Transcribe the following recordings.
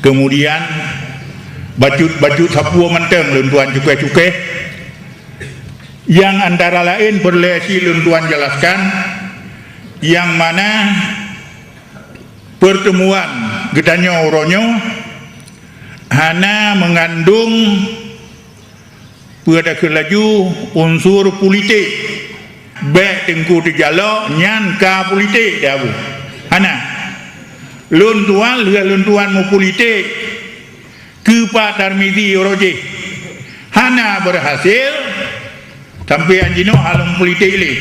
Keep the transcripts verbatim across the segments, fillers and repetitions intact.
Kemudian, bacut-bacut sapeue mantong lôn tuan cukéh-cukéh, nyang antara laén peureulée cit lôn tuan jelaskan, nyang mana peurteumuan geutanyoe uroe nyoe hana meungandong Peue takheun laju unsur politik. Bék teungku teujalok nyan ka politik, dak bu? Hana. Lôn tuan lheueh lôn tuan meupolitik keu Pak Tarmizi uroe jih hana beurhasil, sampoe jinoe hana lôn politik lé.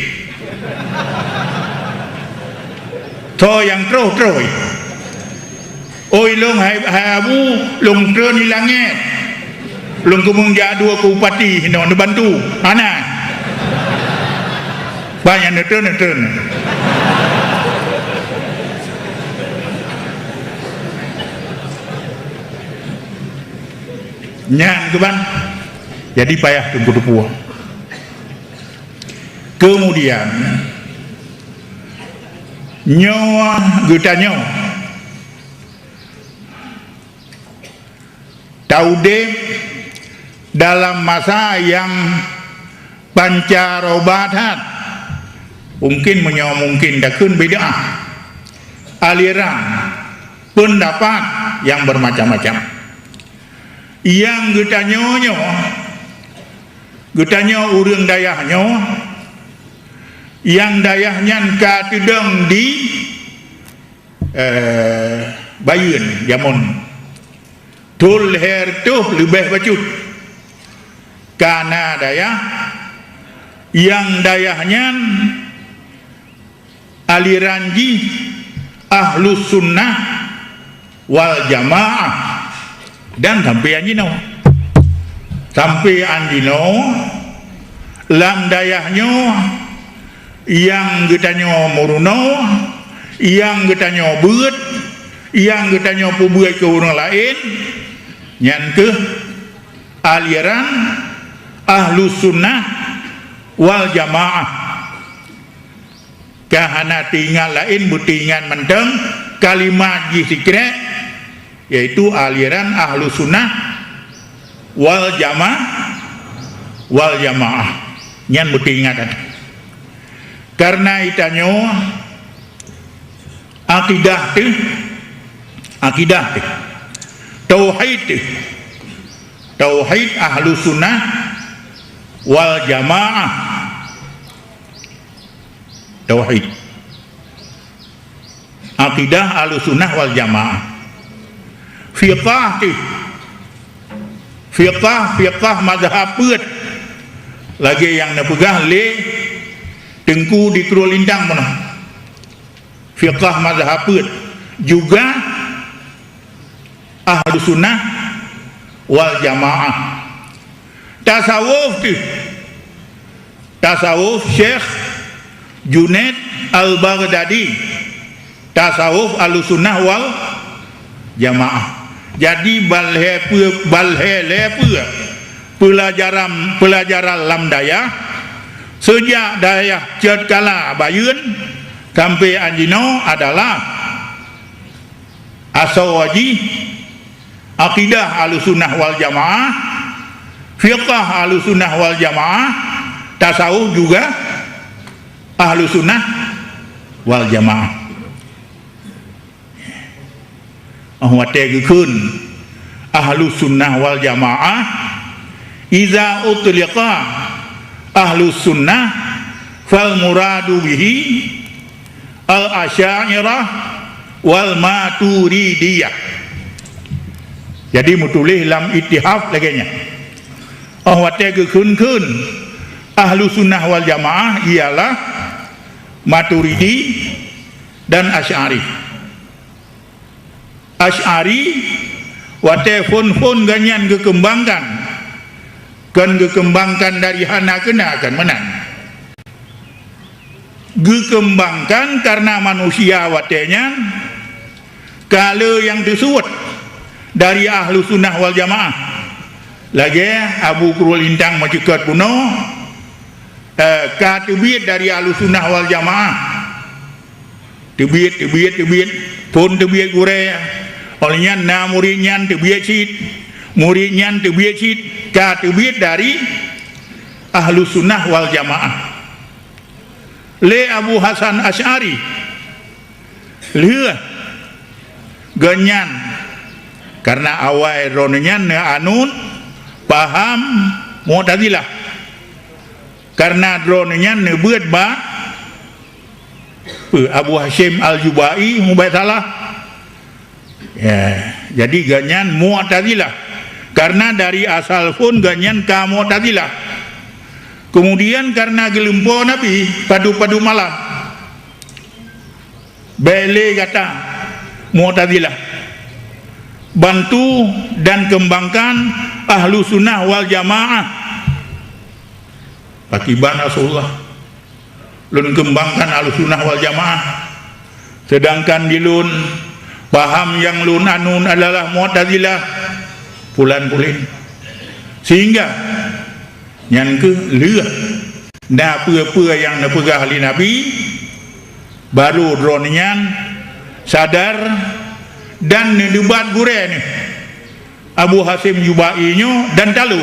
Soe nyang troh-troh? Oi lôn hai, hai Abu, lôn treun di langét. Lôn keumeung jak dua keu bupati hinoe neubantu. Hana. Banyak neutreun-neutreun. Nyan keuban. Jadi payah teungku teupeue. Kemudian, nyoe geutanyoe taudeb dalam masa nyang pancaroba that. Mungkin meunyoe mungkin takheun bid'ah, aliran, peundapat nyang beumacam-macam. Nyang geutanyoe nyoe, geutanyoe ureuëng dayah nyoe, nyang dayah nyan ka teudong di, eh, Bayeuen jameun. Thon lhée reutôh leubeh bacut. Ka na dayah, nyang dayah nyan aliran jih Ahlus Sunnah wal Jamaah. Dan sampoe jinoe. Sampoe jinoe lam dayah nyoe nyang geutanyoe meurunoe, nyang geutanyoe beuet, nyang geutanyoe peubeuet keu ureuëng laén, nyan kheueh aliran Ahlus Sunnah wal Jamaah. Ka hana teuingat laén, beuteuingat mantong kalimat jih sikrek, yaitu aliran Ahlus Sunnah wal Jama-, wal Jamaah. Nyan beuteuingat. Karena geutanyoe akidah teuh, akidah teuh, tauhid teuh, tauhid Ahlus Sunnah wal Jamaah. Tauhid. Akidah Ahlussunnah wal Jamaah. Fiqah teuh. Fiqah, fiqah mazhab peuet. Lagée nyang neupeugah lé Teungku di Krueng Lintang meunoe. Fiqah mazhab peuet. Juga Ahlussunnah wal Jamaah. Tasawuf teuh. Tasawuf Syekh Junaid Al-Baghdadi, tasawuf Ahlussunnah wal Jamaah. Jadi, balhée peue, balhée lhée peue peulajaran, peulajaran lam dayah, seujak dayah cit kala Bayeuen sampoe jinoe adalah asoe jih akidah Ahlussunnah wal Jamaah, fiqah Ahlussunnah wal Jamaah, tasawuf juga Ahlussunnah wal Jamaah. Óh watée geukheun Ahlussunnah wal Jamaah, iza utliqa Ahlussunnah fal muradu bihi Al-Asy'ariyah wal Maturidiyah. Jadi meutuléh lam Ittihaf lagée nyan. Óh watée geukheun-kheun Ahlussunnah wal Jamaah ialah Maturidi dan Asy'ari. Asy'ari, watée phon-phon gobnyan geukeumbangkan, kon geukeumbangkan dari hana keu na, kon meunan. Geukeumbangkan kareuna manusia watée nyan ka le nyang teusuet dari Ahlussunnah wal Jamaah. Lagée Abu Krueng Lintang meucukot bunoe, eh, ka teubiet dari Ahlussunnah wal Jamaah. Teubiet, teubiet, teubiet, phon teubiet gurée, Óh lheueh nyan na murit nyan teubiet cit, murit nyan teubiet cit, ka teubiet dari Ahlussunnah wal Jamaah. Lé Abu Hasan Asy'ari, lheueh gobnyan, kareuna awai droeneuh nyan neuanut paham Mu'tazilah. Kareuna droeneuh nyan neubeuet bak, peue, Abu Hasyim Al-Jubai, mubai salah. Ya, jadi gobnyan Mu'tazilah. Kareuna dari asal phon gobnyan ka Mu'tazilah. Keumudian kareuna geulumpoe Nabi padub-padub malam. Bèk lé gata Mu'tazilah. Bantu dan keumbangkan Ahlussunnah wal Jamaah. Pakriban Rasulullah. Lôn keumbangkan Ahlussunnah wal Jamaah. Seudangkan di lôn, paham nyang lôn anut adalah Mu'tazilah, pulan-pulen. Sehingga nyan kheueh lheueh na peue-peue nyang neupeugah lé Nabi, barô droeneuh nyan sadar dan neudebat gurèe neuh, Abu Hasyim Jubai nyoe dan talo,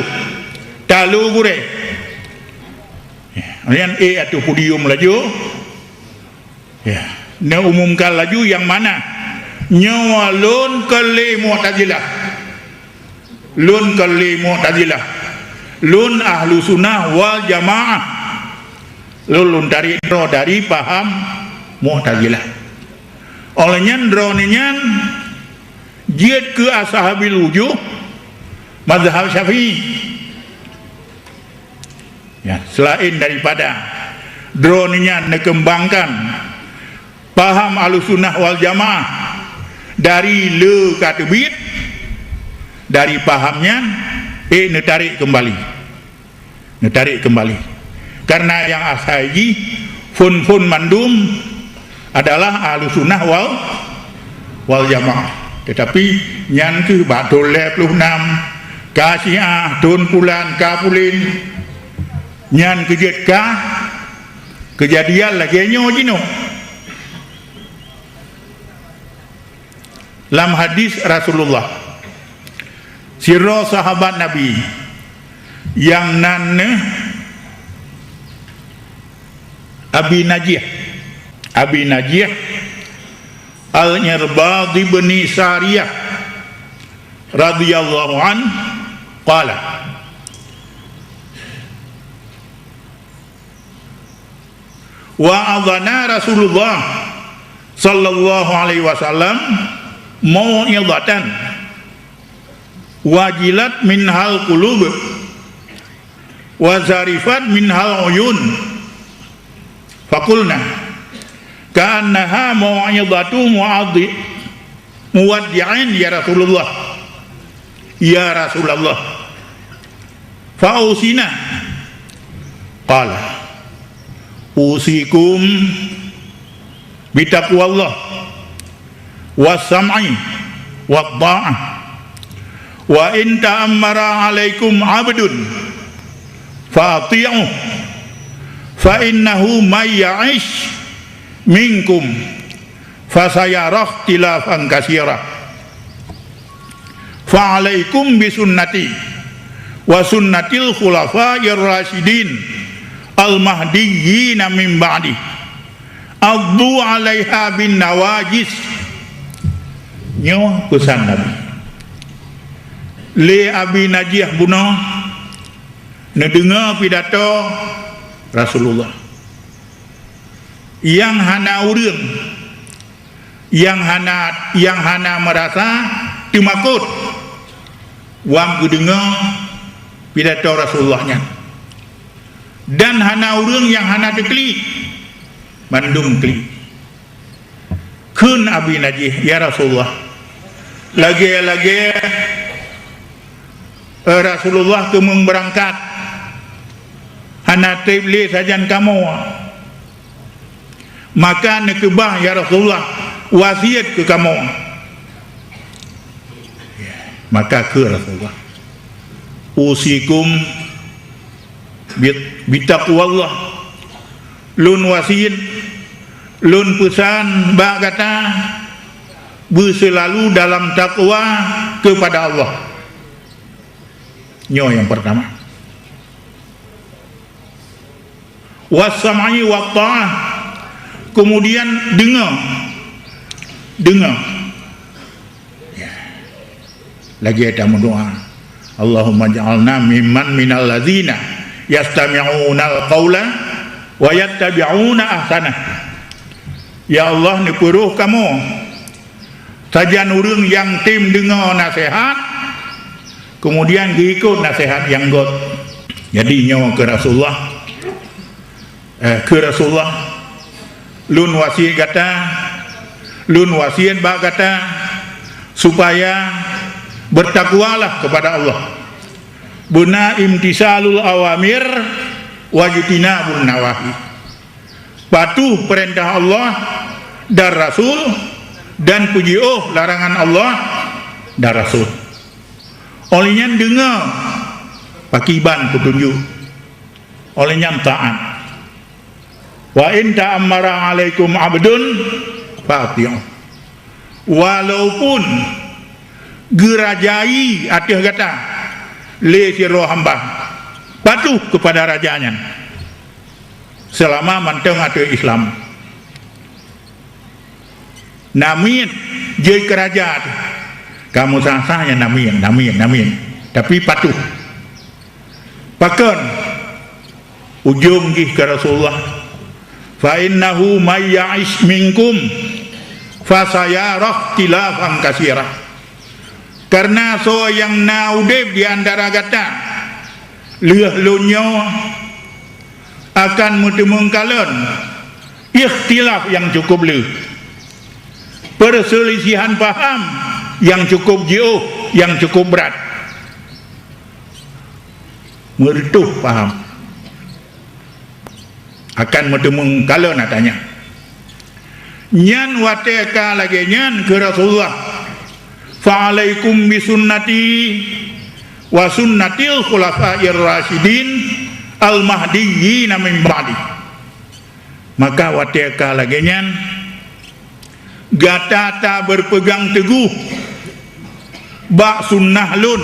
talo gurèe. Nyan ék ateueh podium laju. Ya, neuumumkan laju nyang mana. Nyoe lôn kon lé Mu'tazilah. Lôn kon lé Mu'tazilah. Lôn Ahlussunnah wal Jamaah. Lôn, lôn tarek droe dari paham Mu'tazilah. Óh lheueh nyan droeneuh nyan jeuet keu Ashabul Wujuh mazhab Syafi'i. Ya, selain daripada droeneuh nyan neukeumbangkan paham Ahlussunnah wal Jamaah dari le ka teubiet, dari paham nyan, ék neutarek keumbali. Neutarek keumbali. Kareuna nyang asai jih phon-phon mandum adalah Ahlussunnah wal, wal Jamaah. Teutapi nyan kheueh bak thôn lhèe ploh nam, ka Syiah, thôn pulan, ka pulen. Nyan keuh jeuet ka keujadian lagèe nyoe jinoe. Lam hadis Rasulullah, sidroe sahabat Nabi nyang nan neuh Abi Najih. Abi Najih Al-Irbad bin Sariyah radhiyallahu anhu qala, wa'adhana Rasulullah sallallahu alaihi wasallam mau'izatan wajilat minhal qulub wa zarifat minhal uyun. Faqulna, ka'annaha mau'izatu mu'adhi-, muwaddi'in ya Rasulullah. Ya Rasulullah. Fa ausina. Qala, usikum bitaqwallah, was sam'i, wat ta'ah. Wa in ta'ammara 'alaikum 'abdun, fa ati'uh. Fa innahu may ya'ish minkum fasayara ikhtilafan katsira. Fa 'alaikum bi sunnati wa sunnatil khulafa'ir rasyidin al mahdiyyin min ba'di. 'Addu 'alaiha bin nawajidz. Nyoe peusan Nabi. Lé Abi Najih bunoe neudeungoe pidato Rasulullah. Nyang hana ureuëng, nyang hana, nyang hana meurasa teumakot, wam geudeungoe pidato Rasulullah nyan. Dan hana ureuëng nyang hana teuklik, mandum klik. Kheun Abi Najih, "Ya Rasulullah, lagée-lagée, eh, Rasulullah keumeung beurangkat, hana treb lé sajan kamoe." Maka neukeubah, "Ya Rasulullah, wasiet keu kamoe." Maka kheun Rasulullah, "Usikum bit-, bitaqwallah." Lôn wasiet, lôn peusan bak gata, Beuseulalu dalam takwa keupada Allah. Nyoe nyang peurtama. Was-sam'i wat-tha'ah. Keumudian deungoe. Deungoe. Ya. Lagée tameudoá, "Allahumma ja'alna mimman minal ladzina yastami'unal qaula wa yattabi'una ahsanah." Ya Allah, neupeurôh kamoe sajan ureuëng nyang tem deungoe naseuhat, keumudian geuikot naseuhat nyang göt. Jadi nyoe keu Rasulullah, eh, keu Rasulullah, lôn wasiet gata, lôn wasiet bak gata, supaya beutakwalah keupada Allah. Beuna imtisalul awamir wajtinabun nawahi. Patuh peurintah Allah dan Rasul, dan peujiôh larangan Allah dan Rasul. Óh lheueh nyan deungoe pakriban peutunjuk. Óh lheueh nyan taát. "Wa in ta'ammara 'alaikum 'abdun fa'ati'u." Walaupun geurajai ateueh gata lé sidroe hamba, patuh keupada raja nyan, seulama mantong ateueh Islam. Namiet jeuet keu raja teuh, kamoe sah-sah nyan namiet, namiet, namiet, tapi patuh. Pakon? Ujong jih keu Rasulullah, "Fa innahu may ya'ish minkum fasayara ikhtilafan katsira." Kareuna soe nyang na udeb di antara gata lheueh lôn nyoe akan meuteumeung kalon ikhtilaf nyang cukup le, peuseulisihan paham nyang cukup jiôh, nyang cukup brat. Meureutôh paham. Akan meuteumeung kalon ata nyan. Nyan watée ka lagée nyan keu Rasulullah, "Fa alaikum bi sunnati wa sunnatil khulafair rasyidin al mahdiyyin min ba'di." Maka watée ka lagée nyan, gata tabeurpeugang teugoh bak sunnah lôn,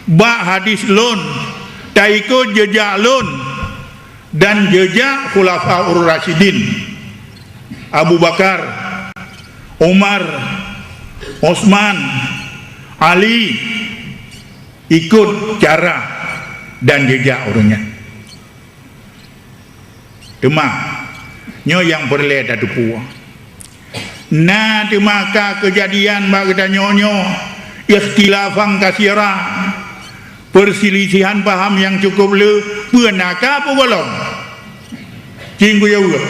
bak hadis lôn, taikot jeujak lôn dan jeujak Khulafaur Rasyidin, Abu Bakar, Umar, Utsman, Ali, ikot cara dan jeujak ureuëng nyan. Teuma, nyoe nyang peureulée tateupeue. Na teuma ka keujadian bak geutanyoe nyoe, ikhtilafan katsira, peuseulisihan paham nyang cukup le, peue na ka peue gohlom? Cing kujaweueb.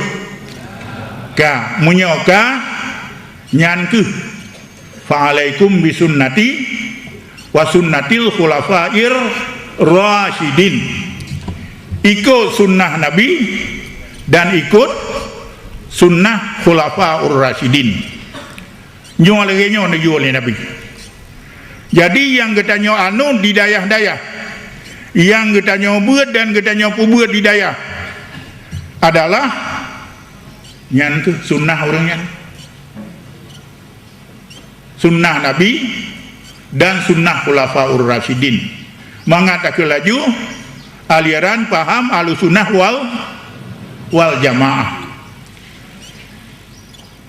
Ka, meunyoe ka, nyan kheueh, "Fa alaikum bi sunnati wa sunnatil khulafair rasyidin." Ikot sunnah Nabi dan ikot sunnah Khulafaur Rasyidin. Nyoe lagée nyoe neujue lé Nabi. Jadi, nyang geutanyoe anut di dayah-dayah, nyang geutanyoe beuet dan geutanyoe peubeuet di dayah adalah nyan kheueh sunnah ureuëng nyan. Sunnah Nabi dan sunnah Khulafaur Rasyidin. Mangat takheun laju aliran paham Ahlussunnah wal, wal Jamaah.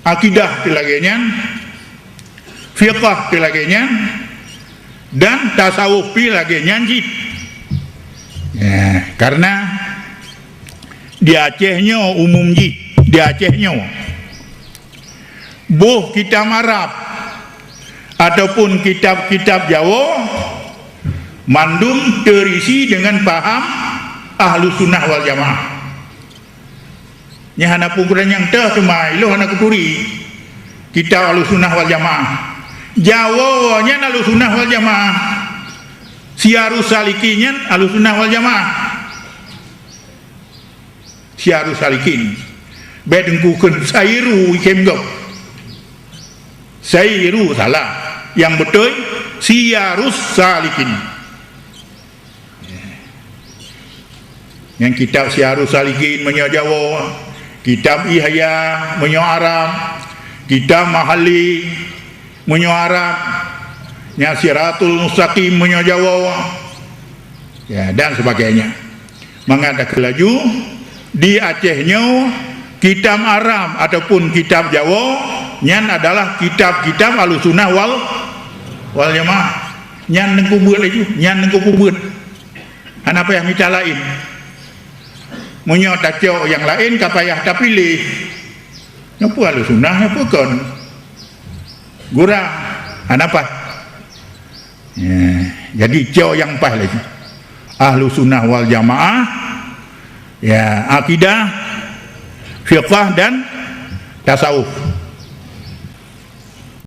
Akidah teuh lagée nyan, fiqah teuh lagée nyan, dan tasawuf pih lagée nyan cit. Eh, karena di Aceh nyoe umum jih, di Aceh nyoe. Boh kitab Arab ataupun kitab-kitab Jawoe mandum teurisi deungon paham Ahlussunnah wal Jamaah. Nyan hana peue geutanyoe nyang teuh teuma ilôh hana kuturi kitab Ahlussunnah wal Jamaah. Jawoe nyan Ahlussunnah wal Jamaah. Siyarus Salikin nyan Ahlussunnah wal Jamaah. Siyarus Salikin. Bék teungku kheun Sairu ikém gob. Sairu salah. Nyang beutôi Siyarus Salikin. Nyan kitab Siyarus Salikin meunyoe Jawoe, kitab Ihya meunyoe Arab, kitab Mahalli, Meunyoe Arab, nyan Siratul Mustaqim, meunyoe Jawoe, ya, dan sebagainya. Mangat takheun laju, di Aceh nyoe, kitab Arab ataupun kitab Jawoe, nyan adalah kitab-kitab Ahlussunnah wal, wal Jamaah. Nyan teungku beuet laju, nyan teungku beuet. Hana payah mita laén. Meunyoe tacok nyang laén, ka payah tapiléh. Nyoe peue Ahlussunnah, nyoe peue kon? Gurang, hana paih. Ya, jadi cok nyang paih laju. Ahlussunnah wal Jamaah, ya, akidah, fiqah dan tasawuf.